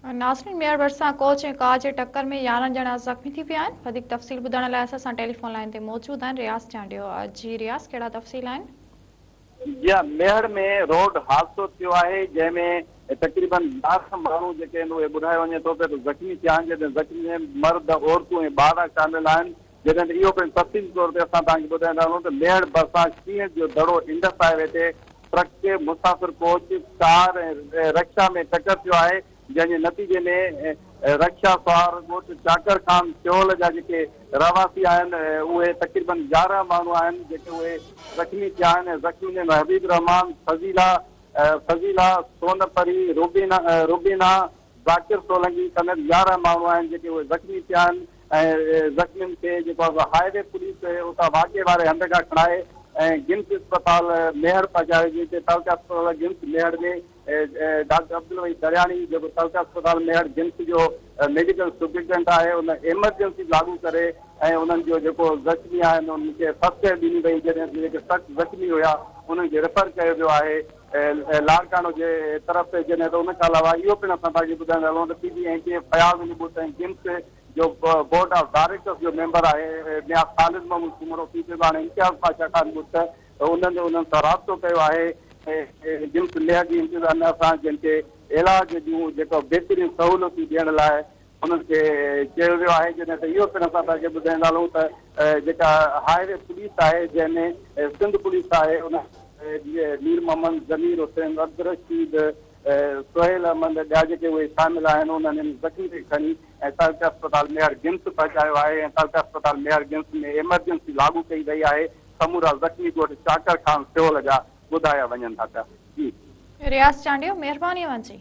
ناظرين ميهڙ ڀرسان ڪوچ ۽ ڪار جي ٽڪر ۾ 11 ڄڻا زخمي ٿي پيا آهن. وڌيڪ تفصيل ٻڌائڻ لاء اسان سان ٽيليفون لائين تي موجود آهن رياض چانڊيو. جي رياض ڪهڙا تفصيل آهن؟ جي ها ميهڙ ۾ روڊ حادثو ٿيو آهي جنهن ۾ تقريبن 11 ماڻهو جيڪي آهن اهي ٻڌايو وڃي ٿو پيو ته زخمي ٿيا آهن جنهن ۾ زخمي ۾ مرد عورتون ۽ ٻارڙا شامل آهن جڏهن ته اهو پڻ تفصيلي طور تي اسان توهان کي ٻڌائيندا هلون ته ميهڙ ڀرسان شينهن جو دڙو انڊس هاء وي تي ٽرڪ، مسافر ڪوچ، ڪار ۽ رڪشا ۾ ٽڪر ٿيو آهي، جنهن جي نتيجي ۾ رڪشا سوار ڳوٺ چاڪر خان سيول جا جيڪي رهواسي آهن اهي تقريبن 11 ماڻهو آهن جيڪي اهي زخمي ٿيا آهن ۽ زخمين ۾ حبيب الرحمان، فضيلا، فضيلا، سون پري، روبينا، روبينا، ذاڪر سولنگي سميت 11 ماڻهو آهن جيڪي اهي زخمي ٿيا آهن ۽ زخمين کي جيڪو آهي سو هاء وي پوليس اتان واقعي واري هنڌ کان کڻائي ۽ گمس اسپتال ميهڙ پهچايو جتي تعلقه اسپتال گمس ميهڙ ۾ ڊاڪٽر عبدالوحيد درياڻي جيڪو تعلقه اسپتال ميهڙ گمس جو ميڊيڪل سپرنٽينڊنٽ آهي ان ايمرجنسي لاڳو ڪري ۽ انهن جو جيڪو زخمي آهن انهن کي فرسٽ ايڊ ڏني وئي جڏهن ته جيڪي سخت زخمي هيا انهن کي ريفر ڪيو ويو آهي لاڙڪاڻو جي طرف تي جڏهن ته ان کان علاوه اهو پڻ اسان توهان کي ٻڌائيندا هلون ته P D M P A Fayaz Ali Butt ۽ GIMS جو بورڊ آف ڊائريڪٽرز جو ميمبر آهي ميان خالد محمود سومرو پي پي اڳواڻ امتياز پاشا خان ٻٽ انهن انهن سان رابطو ڪيو آهي گمس ميهڙ جي انتظاميا سان جن کي علاج جون جيڪو بهترين سهولتون ڏيڻ لاء انهن کي چيو ويو آهي جڏهن ته اهو پڻ اسان توهان کي ٻڌائيندا هلون ته جيڪا هاء وي پوليس آهي جنهن ۾ سنڌ پوليس آهي ان مير محمد ضمير حسين، عبدالرشيد، سهيل احمد ٻيا جيڪي اهي شامل آهن انهن هن زخمي کي کڻي ۽ تعلقه اسپتال ميهڙ گمس پهچايو آهي ۽ تعلقه اسپتال ميهڙ گمس ۾ ايمرجنسي لاڳو ڪئي وئي آهي سمورا زخمي ڳوٺ چاڪر خان سيول جا ٻڌايا وڃن ٿا پيا جي. رياض چانڊيو مهرباني اوهان جي.